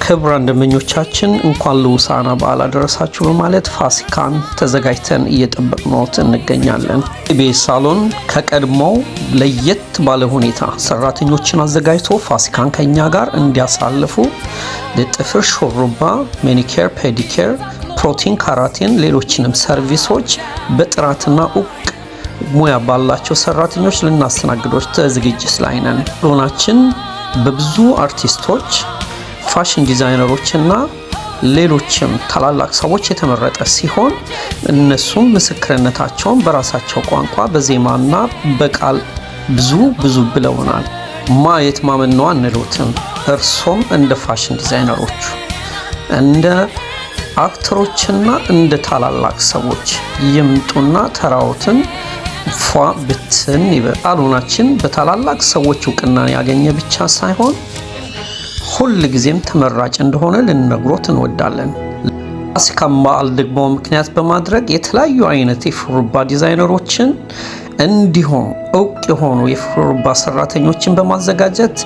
ክቡራን ደንበኞቻችን፣ እንኳን ለሆሳዕና በዓል አደረሳችሁ በማለት ፋሲካን ተዘጋጅተን እየጠበቅነዎት እንገኛለን። ጂቢኤስ ሳሎን ከቀድሞው ለየት ባለ ሁኔታ ሰራተኞችን አዘጋጅቶ ፋሲካን ከኛ ጋር እንዲያሳልፉ ለጥፍር፣ ሹሩባ፣ manicure፣ pedicure፣ protein፣ keratin፣ ሌሎችንም service ኦች በጥራትና እውቅ ሙያ ባላቸው ሰራተኞች ልናስተናግዶች ዝግጅት ላይ ነን። ሳሎናችን በብዙ አርቲስቶች፣ fashion designer ኦች እና ሌሎችም ታላላቅ ሰዎች የተመረጠ ሲሆን እነሱም ምስክርነታቸውን በራሳቸው ቋንቋ በዜማና በቃል ብዙ ብዙ ብለውናል። ማየት ማመን ነው አንሉትም። እርሶም እንደ fashion designer ኦቹ፣ እንደ actor ኦችና እንደ ታላላቅ ሰዎች ይምጡና ተራዎትን ፏ ብትን ይበል። ሳሎናችን በታላላቅ ሰዎች እውቅናን ያገኘ ብቻ ሳይሆን ሁል ጊዜም ተመራጭ እንደሆነ ልንነግሮት እንወዳለን። ፋሲካን በዓል ደግሞ ምክንያት በማድረግ የተለያዩ አይነት የሹሩባ ዲዛይነሮችን እንዲሁም እውቅ የሆኑ የሹሩባ ሰራተኞችን በማዘጋጀት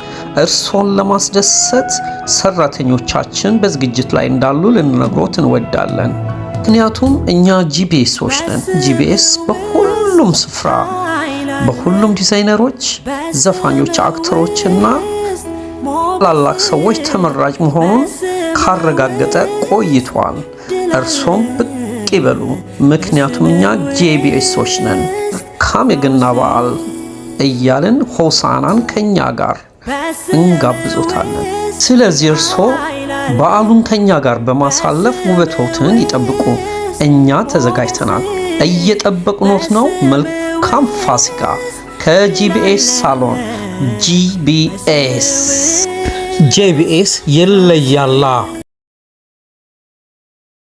እርሶን ለማስደሰት ሰራተኞቻችን በዝግጅት ላይ እንዳሉ ልንነግሮት እንወዳለን። ምክንያቱም እኛ ጂቢኤሶች ነን። ጂቢኤስ በሁሉም ስፍራ በሁሉም ዲዛይነሮች፣ ዘፋኞች፣ actor ኦችና ታላላቅ ሰዎች ተመራጭ መሆኑን ካረጋገጠ ቆይቷል። እርሶም ብቅ ይበሉ፣ ምክንያቱም እኛ ጄቢኤሶች ነን። መልካም የገና በዓል እያልን ሆሳናን ከኛ ጋር እንጋብዞታለን። ስለዚህ እርሶ በዓሉን ከኛ ጋር በማሳለፍ ውበቶትን ይጠብቁ። እኛ ተዘጋጅተናል፣ እየጠበቅኖት ነው። መልካም ፋሲካ ከጂቢኤስ ሳሎን። ጂቢኤስ ጄቢኤስ ይለያላ።